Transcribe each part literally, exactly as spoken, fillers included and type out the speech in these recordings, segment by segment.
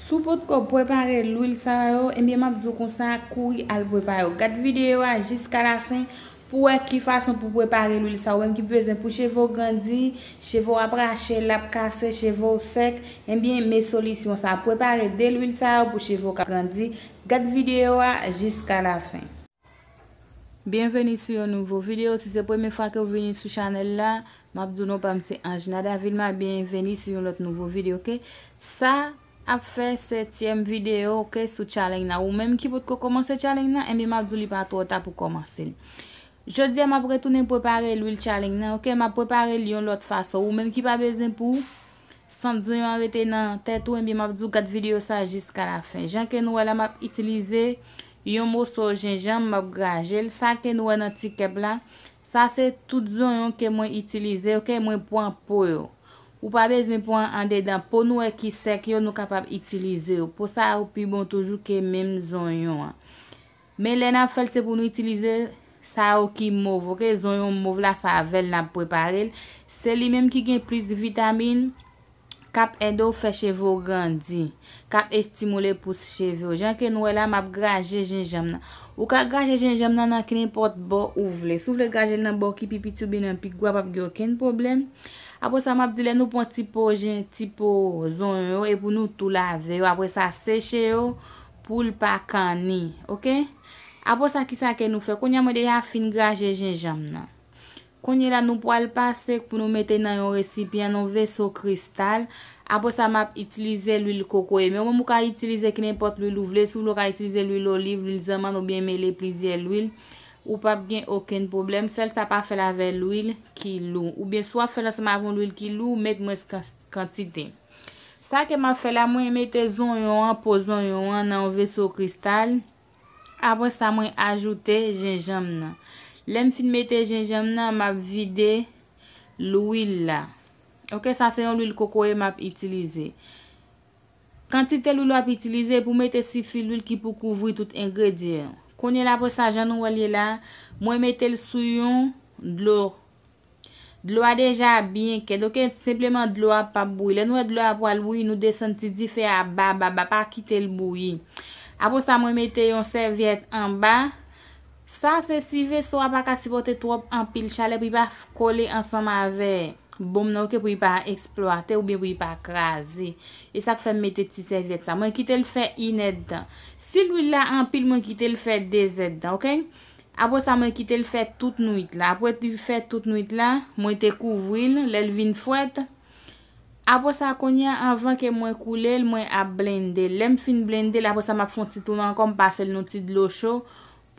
Si w potko prepare lwil sa yo, ebyen m ap di w konsa, kouri al prepare yo. Gad videyo a jiska lafen pou w wè ki fason pou prepare lwil sa. Ou menm ki bezwen pou cheve w grandi, cheve w ap rache, l ap kase, cheve w sèk, ebyen men solisyon sa. Prepare de lwil sa yo pou cheve w ka grandi. Gad videyo a jiska lafen. Byenveni sou yon nouvo videyo. Si se premye fwa ke w vini sou chanèl la, m ap di w non pa m se Anjna Davilma. Byenveni sou yon lòt nouvo videyo, oke? Sa ap fè setyèm videyo, oke, sou challenge nan. Ou menm ki potko kòmanse challenge nan, ebyen m ap di w li pa twò ta pou kòmanse l. Jodi a, m ap retounen prepare lwil challenge nan, oke? M ap prepare l yon lòt fason. Ou menm ki pa bezwen pou sant zonyon an rete nan tèt ou, ebyen m ap di w gad videyo sa jiska lafen. Jan ke nou wè la, m ap itilize yon moso jenjanm, m ap graje l. Sa ke nou wè nan ti kèp la, sa se tout zonyon ke mwen itilize, oke, mwen pran po yo. Ou pa bezwen pran andedan po nou wè ki sèk yo, nou kapab itilize yo. Po sa yo pi bon toujou ke menm zonyon an. Men lè n ap fè l, se pou nou itilize sa yo ki mov, oke? Zonyon mov la, se avè l n ap prepare l. Se li menm ki gen plis vitamin, k ap ede w fè cheve w grandi, k ap estimile pous cheve w. Jan ke nou wè la, m ap graje jenjanm nan. Ou ka graje jenjanm nan nan nenpòt bò ou vle. Si w vle graje l nan bò ki pi piti oubyen nan pi gwo a, p ap gen okenn pwoblèm. Apre sa, m ap di lè nou pran ti po jen, ti po zonyon yo, e pou nou tou lave yo. Apre sa, seche yo pou l pa kanni, oke? Apre sa, kisa ke nou fè? Kounye a, mwen deja fin graje jenjanm nan. Kounye la, nou pral pase pou nou mete nan yon resipyan, nan yon veso kristal. Apre sa, m ap itilize lwil kokoye. Men ou menm ou ka itilize ki nenpòt lwil ou vle. Si w vle, ou ka itilize lwil oliv, lwil zanmann oubyen mele plizyè lwil. Ou p ap gen okenn pwoblèm. Sèl sa pa fè l avè lwil ki lou. Oubyen si w ap fè l ansanm avè yon lwil ki lou, met mwens kan-, kantite. Sa ke m ap fè la, mwen mete zonyon an, po zonyon an nan yon veso kristal. Apre sa, mwen ajoute jenjanm nan. Lè m fin mete jenjanm nan, m ap vide lwil la. Oke, sa se yon lwil kokoye m ap itilize. Kantite lwil w ap itilize pou mete sifi lwil ki pou kouvri tout engredyan yo. Kounye la, apre sa, jan nou wè l ye la, mwen mete l sou yon dlo. Dlo a deja byen kèt, oke? Senpleman dlo a p ap bouyi. Lè nou wè dlo a pral bouyi, nou desann ti dife a ba, ba, ba, pa kite l bouyi. Apre sa, mwen mete yon sèvyèt anba. Sa se si veso a pa ka sipòte twòp anpil chalè pou li pa f-, kole ansanm avè bonm nan, oke, pou li pa eksplwate oubyen pou li pa kraze. E sa k fè m mete ti sèvyèt sa. Mwen kite l fè inèdtan. Si lwil la anpil, mwen kite l fè dezèdtan, oke? Apre sa, mwen kite l fè tout nwit la. Apre li fè tout nwit la, mwen te kouvri l lè l vin frèt. Apre sa, kounye a, anvan ke mwen koule l, mwen ap blende l. Lè m fin blende l, apre sa, m ap fè yon ti tounen ankò, m pase l nan ti dlo cho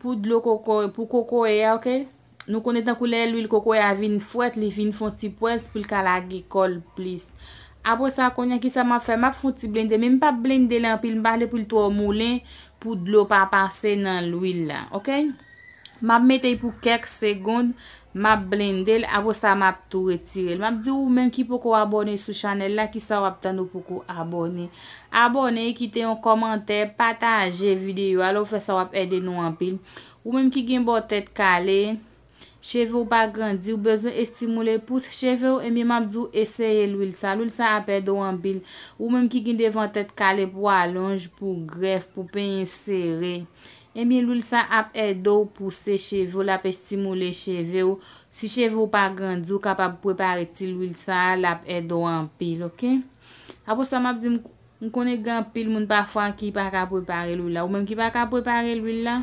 pou dlo kokoye, pou kokoye a, oke? Nou konnen tankou lè lwil kokoye a vin frèt, li vin fè yon ti pwès pou l ka lage kò l plis. Apre sa, kounye a, kisa m ap fè? M ap fè yon ti blende, men m p ap blende l anpil, m pa vle pou l twò moulen, pou dlo pa pase nan lwil la, oke? M ap mete l pou kèk segonn, m ap blende l, apre sa m ap tou retire l. M ap di ou menm ki poko abòne sou chanèl la, kisa w ap tann ou poko abòne? Abòne, kite yon kòmantè, pataje videyo a, lè w fè sa w ap ede nou anpil. Ou menm ki gen bò tèt kale, cheve w pa grandi, ou bezwen estimile pous cheve w, ebyen m ap di w eseye lwil sa. Lwil sa ap ede w anpil. Ou menm ki gen devan tèt kale pou alonj, pou grèf, pou penyen sere. Ebyen, lwil sa ap ede w pouse cheve w, l ap estimile cheve w. Si cheve w pa grandi, ou kapab prepare ti lwil sa a, l ap ede w anpil, oke? Apre sa, m ap di m, m konnen gen anpil moun pafwa ki pa ka prepare lwil la. Ou menm ki pa ka prepare lwil la,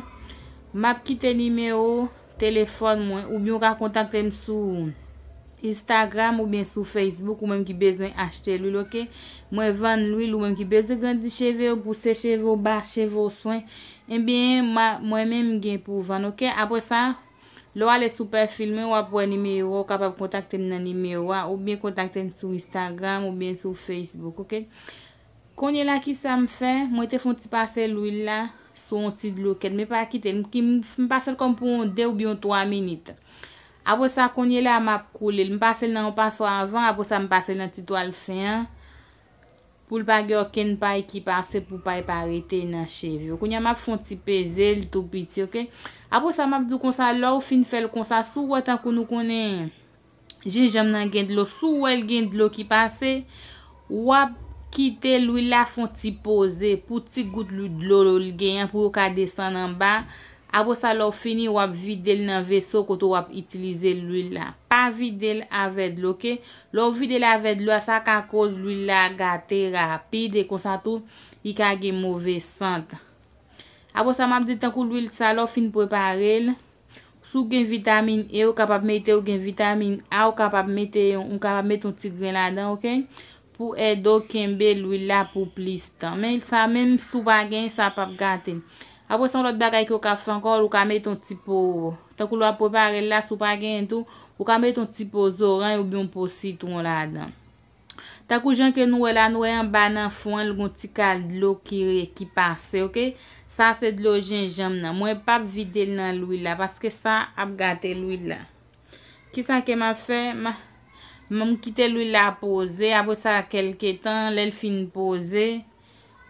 m ap kite nimewo telefòn mwen, oubyen ou ka kontakte m sou Instagram oubyen sou Facebook, ou menm ki bezwen achte lwil, oke? Mwen vann lwil, ou menm ki bezwen grandi cheve w, pouse cheve w, ba cheve w swen, ebyen, ma-, mwen menm m gen pou vann, oke? Apre sa, lè w ale sou pwofil mwen, w ap wè nimewo a, ou kapab kontakte m nan nimewo a, oubyen kontakte m sou Instagram, oubyen sou Facebook, oke? Kounye la, kisa m fè? Mwen te fè yon ti pase lwil la sou yon ti dlo kèt, men pa kite l. M ki, m, m pase l kòm pou yon de oubyen yon twa minit. Apre sa, kounye la, m ap koule l. M pase l nan yon paswa avan, apre sa, m pase l nan ti twal fen an. Pou l pa gen okenn pay ki pase, pou pay pa rete nan cheve w. Kounye a, m ap fè yon ti peze l tou piti, oke? Apre sa, m ap di w konsa, lè w fin fè l konsa, si w wè tankou nou konnen jenjanm nan gen dlo, si w wè l gen dlo ki pase, w ap kite lwil la fè yon ti poze pou ti gout lwi dlo l genyen pou yo ka desann anba. Apre sa, lè w fini, w ap vide l nan veso kote w ap itilize lwil la. Pa vide l avè dlo, oke? Lè w vide l avè dlo a, sa ka koz lwil la gate rapid e konsa tou, li ka gen move sant. Apre sa, m ap di tankou lwil sa, lè w fin prepare l, si w gen vitamin E, ou kapab mete, ou gen vitamin A, ou kapab mete yon, ou kapab mete yon ti grenn ladan, oke? Pou ede w kenbe lwil la pou plis tan. Men sa menm, si w pa genyen, sa p ap gate. Apre sa, yon lòt bagay ke w ka fè ankò, ou ka mete yon ti po, tankou lè w ap prepare l la, si w pa genyen tou, ou ka mete yon ti po zoranj oubyen yon po sitwon ladan. Tankou jan ke nou wè la, nou wè anba nan fon an, l gon ti kal dlo ki re-, ki pase, oke? Sa se dlo jenjanm nan. Mwen p ap vide l nan lwil la, paske sa ap gate lwil la. Kisa ke m ap fè? M a-, m kite lwil la poze, apre sa, kèlke tan, lè l fin poze,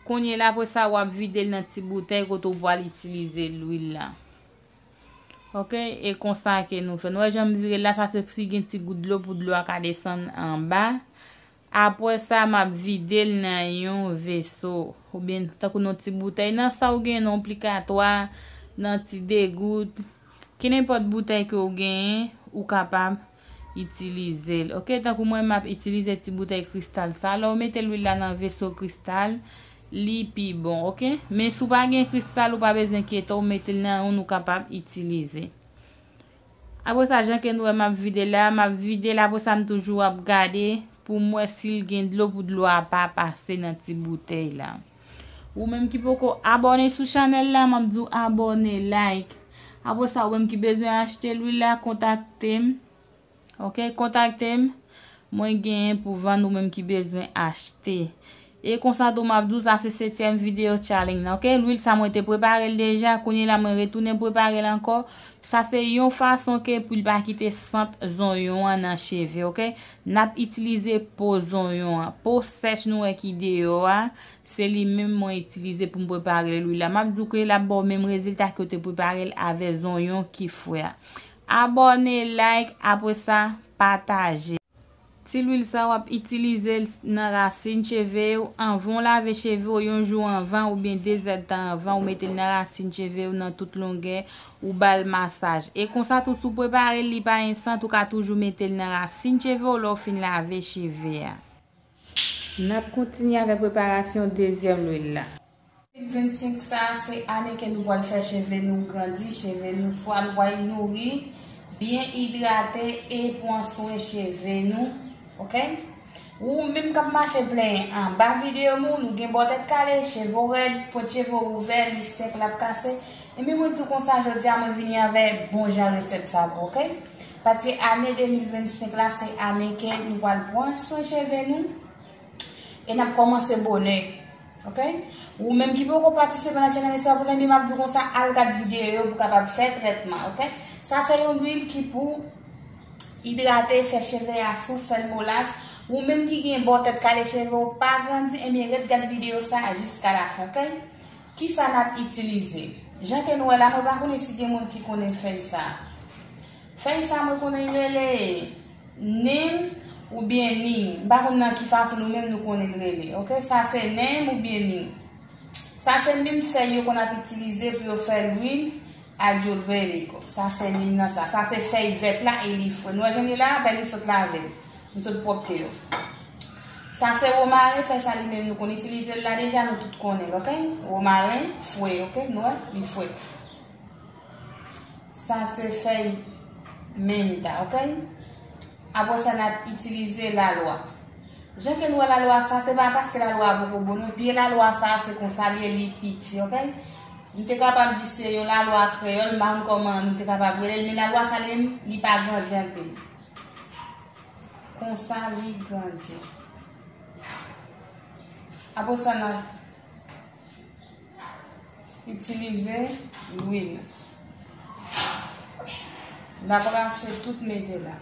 kounye la, apre sa, w ap vide l nan ti boutèy kote w pral itilize lwil la. Oke, e konsa ke nou fè. Nou wè jan m vire l la, sa se si gen ti gout dlo pou dlo a ka desann anba. Apre sa, m ap vide l nan yon veso, oubyen tankou nan ti boutèy, nan sa ou gen nan plikatwa, nan ti degout, kenenpòt boutèy ke ou genyen, ou kapab itilize l. Oke, tankou mwen, m ap itilize ti boutèy kristal sa. Lè w mete lwil la nan veso kristal, li pi bon, oke? Men si w pa gen kristal, ou pa bezwen enkyete w, mete l nan youn ou kapab itilize. Apre sa, jan ke nou wè m ap vide la, m ap vide l, apre sa, m toujou ap gade pou m wè si l gen dlo pou dlo a pa pase nan ti boutèy la. Ou menm ki poko abòne sou chanèl la, m ap di w abòne, like. Apre sa, ou menm ki bezwen achte lwil la, kontakte m. Oke, kontakte m. Mwen genyen pou vann ou menm ki bezwen achte. E konsa tou m ap di w sa se setyèm videyo challenge nan, oke? Lwil sa mwen te prepare l deja, kounye la mwen retounen prepare l ankò. Sa se yon fason ke pou l pa kite sant zonyon an nan cheve, oke? N ap itilize po zonyon an. Po sèch nou wè ki deyò a, se li menm mwen itilize pou m prepare lwil la. M ap di w ke l ap ba w menm rezilta ke w te prepare l avè zonyon ki fre a. Abòne, like, apre sa, pataje. Ti lwil sa w ap itilize l nan rasin cheve w anvan w lave cheve w, yon jou anvan oubyen de zèdtan anvan, ou mete l nan rasin cheve w nan tout longè, ou ba l masaj. E konsa tou, si w prepare l, li pa gen sant, ou ka toujou mete l nan rasin cheve w lè w fin lave cheve a. N ap kontinye avèk preparasyon dezyèm lwil la. Vennsenk sa a se ane ke nou pral fè cheve nou grandi, cheve nou fwa, nou pral nouri, byen idrate e pran swen cheve nou, oke? Ou menm k ap mache plenyen anba videyo m, ou gen bò tèt kale, cheve w rèd, pwent cheve w ouvè, li sèk, l ap kase, enben mwen di w konsa, jodi a mwen vini avè bon jan resèt sa pou, oke? Paske ane de mil vennsenk la se ane ke nou pral pran swen cheve nou. E n ap kòmanse bonè. Oke? Ou menm ki poko patisipe nan challenge sa, pou zanmi m ap di konsa, al gad videyo yo pou kapab fè trètman, oke? Sa se yon lwil ki pou idrate, fè cheve a souf, fè l molas. Ou menm ki gen bò tèt kale, cheve w pa grandi, ebyen ret gad videyo sa a jiska lafen, oke? Kisa n ap itilize? Jan ke nou wè la, mwen pa konnen si gen moun ki konnen fèy sa a. Fèy sa mwen konnen rele nim oubyen nim. M pa konn nan ki fason nou menm nou konnen l rele. Oke, sa se nim oubyen nim. Sa se menm fèy yo konn ap itilize pou yo fè lwil ayodwelika. Sa se nim nan sa. Sa se fèy vèt la e li fre. Nou wè jan li la, apèn m sot lave l. M sot pwòpte yo. Sa se womaren, fèy sa li menm nou konn itilize l la deja, nou tout konnen l, oke? Womaren fre, oke? Nou wè, li fre. Sa se fèy menta, oke? Apre sa, n ap itilize lalwa. Jan ke nou wè lalwa sa, se pa paske lalwa a poko bon, non. Pye lalwa sa, se konsa li ye, li piti, oke? M te kapab di se yon lalwa kreyòl, m pa konn kòman nou te kapab rele l, men lalwa sa li menm, li pa grandi anpil. Konsa li grandi. Apre sa, n ap itilize lwil. N ap rache tout mete la.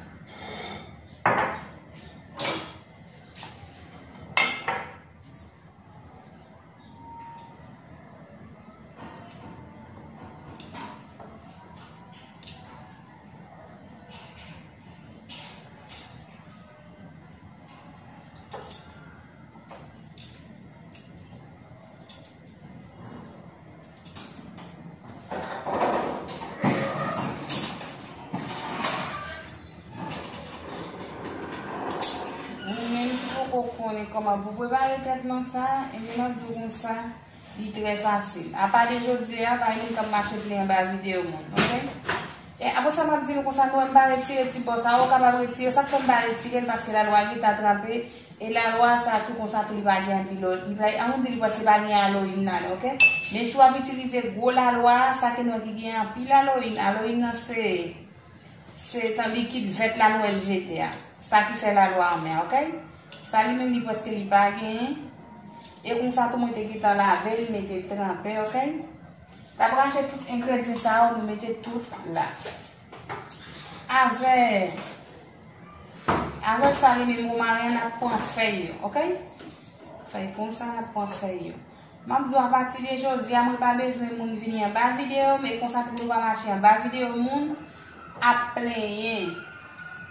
Kòman pou prepare trètman sa, ebyen m ap di w konsa, li trè fasil. Apa de jodi a, pa gen moun k ap mache plen anba videyo moun, oke? E apre sa, m ap di nou konsa, nou wè m pa retire ti bò sa, ou kapab retire, sa k fè m pa retire l, paske lalwa gentan tranpe, e lalwa sa tou konsa tou li pa gen anpil, li pa, an nou di li prèske pa gen aloyin ladan, oke? Men si w ap itilize gwo lalwa, sa ke nou wè ki gen anpil aloyin, aloyin nan se Se tan likid vèt la nou wè l jete a. Sa ki fè lalwa anmè, oke? Sa li menm li prèske li pa genyen. E konsa tou mwen te gentan lave l, mete l tranpe, oke? N ap rache tout engredyan sa yo, nou mete tout la. Avè, avè sa li menm romaren an, n ap pran fèy yo, oke? Fèy konsa, n ap pran fèy yo. M ap di w, apati de jodi a, mwen pa bezwen moun vini anba videyo m, e konsa tou nou pa mache anba videyo moun ap plenyen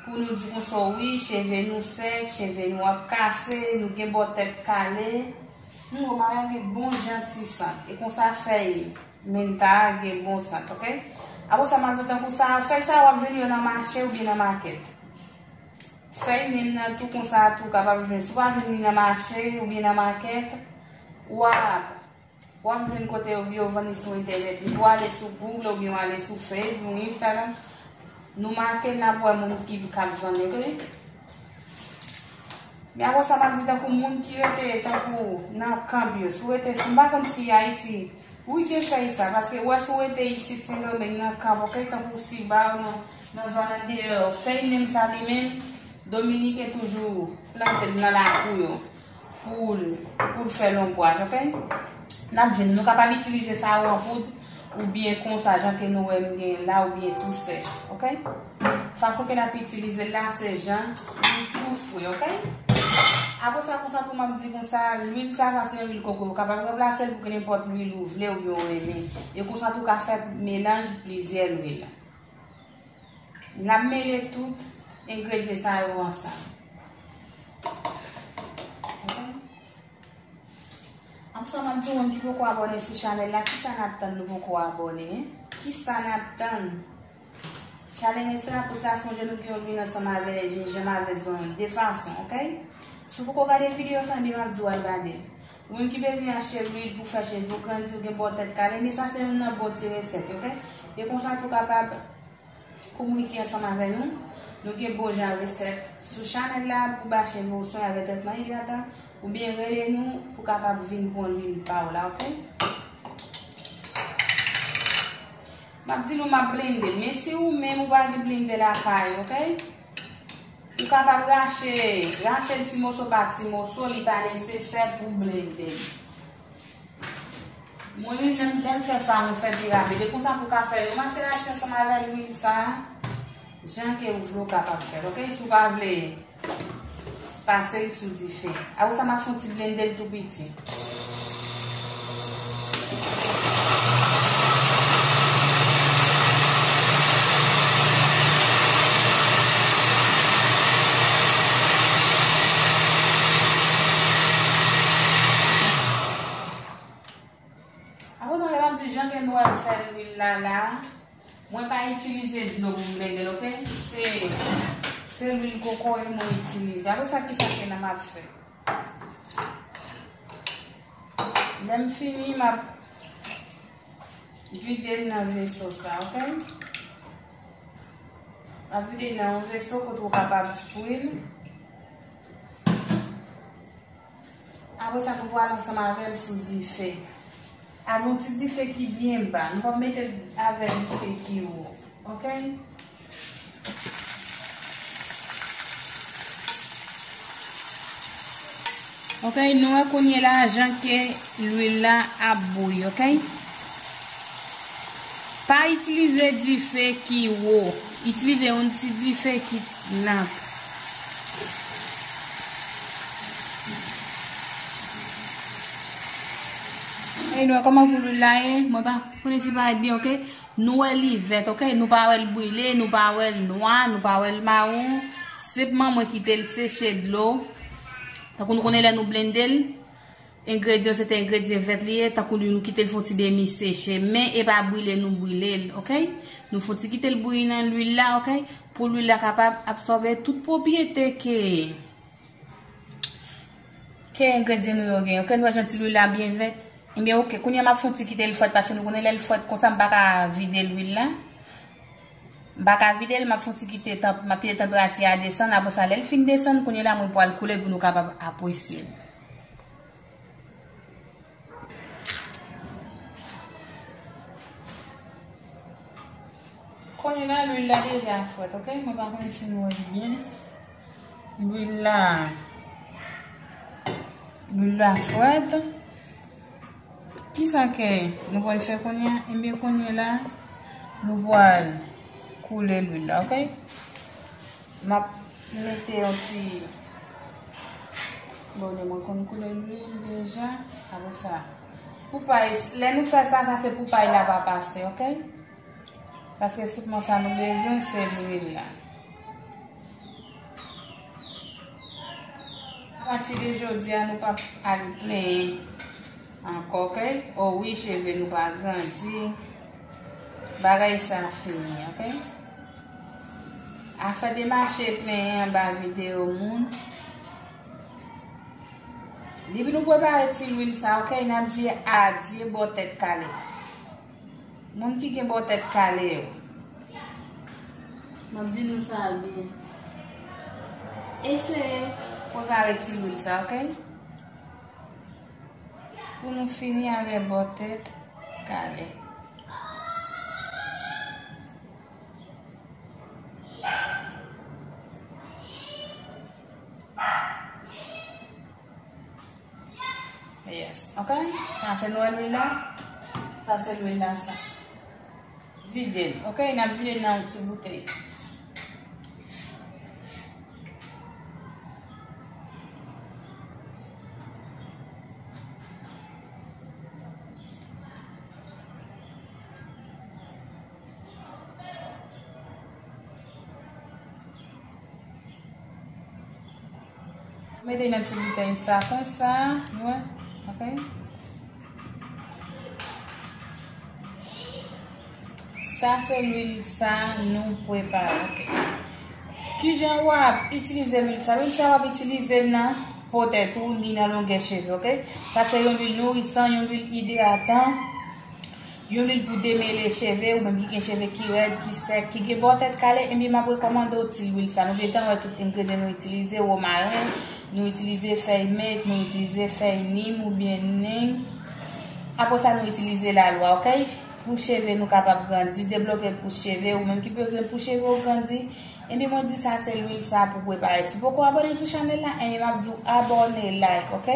pou nou di konsa, wi, cheve nou sèk, cheve nou ap kase, nou gen bò tèt kale. Nou romaren gen bon jan ti sant, e konsa fèy menta a gen bon sant, oke? Apre sa, m ap di w tankou sa, fèy sa w ap jwenn yo nan mache oubyen nan makèt. Fèy nim nan tou konsa tou kapab jwenn. Si w pa jwenn li nan mache oubyen nan makèt, w ap, w ap jwenn kote yo, yo vann li sou entènèt. Li pou ale sou Google oubyen w ale sou Facebook, Instagram. Nou make, n ap wè moun ki k ap vann, oke? Men apre sa, m ap di tankou moun ki rete tankou nan kanp yo. Si w rete, si m pa konn si Ayiti, wi, gen fèy sa, paske w wè si w rete isit, Sendomeng, nan kanp, oke, tankou Sibao, nan, nan zòn andeyò, fèy nim sa li menm, Dominiken toujou plante l nan lakou yo pou l, pou l fè lonbwaj, oke? N ap jwenn, nou kapab itilize sa yo an poud, oubyen konsa, jan ke nou wè m gen la, oubyen tou sèch, oke? Fason ke n ap itilize l la, se jan li tou fre, oke? Apre sa, konsa tou m ap di konsa, lwil sa, sa se yon lwil kokoye. Ou kapab ranplase l pou nenpòt lwil ou vle oubyen ou renmen. E konsa tou ka fè melanj plizyè lwil. N ap mele tout engredyan sa yo ansanm. Oke? Apre sa, m ap di w menm ki poko abòne sou chanèl la, kisa n ap tann nou poko abòne, en? Kisa n ap tann? Challenge Extra Pousse la, sonje nou gen yon lwil ansanm avè jenjanm avè zonyon de fason, oke? Si w poko gade videyo sa, ebyen m ap di w al gade l. Ou menm ki bezwen achte lwil pou fè cheve w grandi, ou gen bò tèt kale, men sa se youn nan bon ti resèt, oke? E konsa tou kapab kominike ansanm avè nou. Nou gen bon jan resèt sou chanèl la pou ba cheve w swen avè trètman idratan, oubyen rele nou pou kapab vin pran lwil pa w la, oke? M ap di nou m ap blende l, men si ou menm ou pa gen blendè lakay ou, oke? Ou kapab rache, rache l ti moso pa ti moso, li pa nesesè pou blende l. Mwen menm, lè m, lè m fè sa, mwen fè pi rapid. E konsa pou w ka fè yon maserasyon ansanm avè lwil sa a, jan ke ou vle ou kapab fè l, oke? Si w pa vle, pase l sou dife. Apre sa, m ap fè yon ti blende l tou piti. Apre sa, m ap di jan ke nou wè m fè lwil la la. Mwen pa itilize dlo pou m blende l, oke? Se, se lwil kokoye mwen itilize. Apre sa, kisa ke n ap fè? Lè m fini, m ap vide l nan veso sa, oke? M ap vide l nan yon veso kote w kapab fri l. Apre sa, nou pral ansanm avè l sou dife. Avè yon ti dife ki byen ba. Nou p ap mete l avè dife ki wo. Oke? Oke, nou wè kounye la jan ke lwil la ap bouyi, oke? Pa itilize dife ki wo. Itilize yon ti dife ki nan. E nou wè kòman koulè l la ye? Mwen pa konnen si l parèt byen, oke? Nou wè li vèt, oke? Nou pa wè l brile, nou pa wè l nwa, nou pa wè l mawon. Senpman, mwen kite l seche dlo. Tankou nou konnen lè nou blende l, engredyan, se te engredyan vèt li ye, tankou nou, nou kite l fè yon ti demi seche, men e pa brile nou brile l, oke? Nou fè yon ti kite l bouyi nan lwil la, oke? Pou lwil la kapab absòbe tout pwopyete ke, Engredyan nou yo gen, ok, nou wè jan ti lwil la byen vèt. Ebyen, ok, kounye a m ap fè yon ti kite l frèt, paske nou konnen lè l frèt konsa, m pa ka vide lwil la. M pa ka vide l, m ap fè yon ti kite tanp-, m ap kite tanperati a desann. Apre sa, lè l fin desann, kounye a la, mwen pral koule l pou nou kapab apresye l. Kounye a la, lwil la deja frèt, ok? Mwen pa konnen si nou wè li byen. Lwil la, lwil la frèt. Kisa ke nou pral fè kounye a? Ebyen, kounye a la, nou pral koule lwil la, ok? M ap mete yon ti, bon, mwen konn koule lwil deja. Apre sa, pou pay, lè nou fè sa, sa se pou pay la pa pase, ok? Paske sèlman sa nou bezwen, se lwil la. Apati de jodi a, nou p ap al plenyen ankò, ok? O wi, cheve nou pa grandi. Bagay sa fini, ok? Afè de mache plenyen anba videyo moun. Depi nou prepare ti lwil sa, ok, n ap di adye bò tèt kale. Moun ki gen bò tèt kale yo, m ap di nou sa byen. Eseye prepare ti lwil sa, ok? Pou nou fini avè bò tèt kale. Yes, ok? Sa se nou wè lwil la. Sa se lwil la sa. Vide l, ok? N ap vide l nan yon ti boutèy. Mete nan ti boutèy sa konsa, nou wè, ok? Sa se lwil sa nou prepare, ok? Kijan w ap itilize lwil sa? Lwil sa w ap itilize l nan po tèt ou, ni nan longè cheve, ok? Sa se yon lwil nourisan, yon lwil idratan. Yon lwil pou demele cheve, ou menm ki gen cheve ki rèd, ki sèk, ki gen bò tèt kale, ebyen m ap rekòmande w ti lwil sa. Nou gentan wè tout engredyan nou itilize, womaren, nou itilize fèy mint, nou itilize fèy nim oubyen nim. Apre sa, nou itilize lalwa, ok? Pou cheve nou kapab grandi, debloke pous cheve, ou menm ki bezwen pou cheve w grandi, ebyen mwen di sa se lwil sa pou prepare. Si poko abòne sou chanèl la, ebyen m ap di w abòne, like, ok?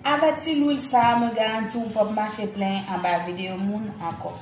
Avè ti lwil sa a, mwen garanti w p ap mache plenyen anba videyo moun ankò.